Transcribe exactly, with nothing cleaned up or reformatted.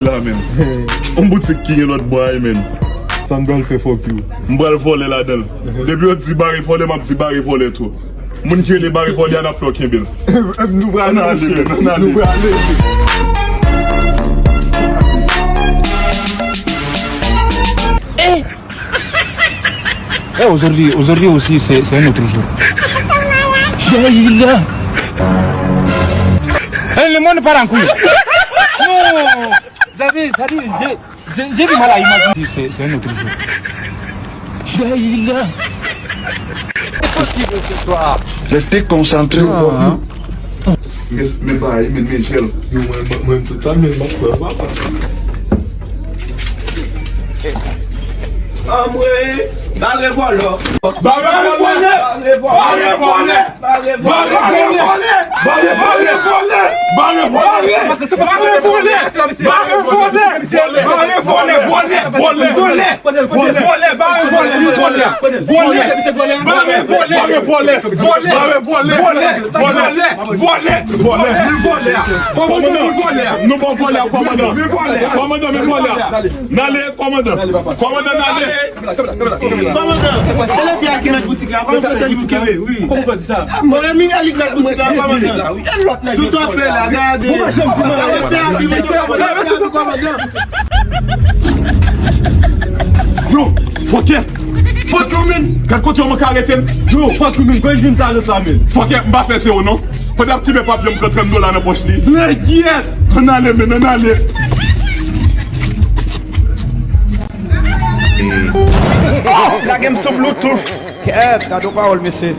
la, men. Yon boutik ki gen lòt bò a, men. Sa m pral fè, fuck you. M pral vòlè ladan l. Depi yo di bare vòlè, m ap di bare vòlè tou. Moun ki rele bare vòlè a, n ap fè w kenbe l. Nou prale, monchè. Nou prale. Eh, aujourd'hui, aujourd'hui aussi, c'est, c'est un autre jour. Daïla. Eh, le monde part en couille. Non. Xavier, Xavier, j'ai, j'ai, j'ai du mal à imaginer. C'est, c'est un autre jour. Daïla. C'est possible ce soir. Restez concentrés. Mes, men bay, men, men jèl. Yo, mwen, mwen, mwen, tout sa, men, mwen, mwen, mwen. Anmwey, bare vòlò. Bare vòlè. Bare vòlè. Bare vòlè. Bare vòlè. Bare vòlè. Bare vòlè. Bare vòlè. Bare vòlè. Vòlè. Vòlè. Vòlè. Vòlè. Vòlè. Bare vòlè. Vòlè. Vòlè. Bare vòlè. Vòlè. Vòlè. Vòlè. Vòlè. Vòlè. Vòlè. Vòlè. Vòlè. Vòlè. Kòmandan, nou ba w vòlè a, kòmandan. Kòmandan, men vòlè a. N ale, kòmandan. Kòmandan, n ale. Kòmandan, se le pye a ki mèt boutik la. Kòman fè se li ki kenbe? Wi. Kòman fè di sa? Mwen, men li k mèt boutik la, kòmandan. Tout sa w ap fè la, gade. Mwen pa janm di mwen. Fè a ki mèt boutik la, kòmandan. Yo, fòkè. Fuck you, man. Gad kote yo manke arete m. Yo, fuck you, man. Kòman di m talè sa, man? Fòkè, m pa fè se yo, non. Pandan ap kenbe papye, m pran trant dola nan pòch li. Nèg yèt! Ann ale, men, ann ale. Lage m sou Bluetooth. Kèt, gade yon pawòl, mesye.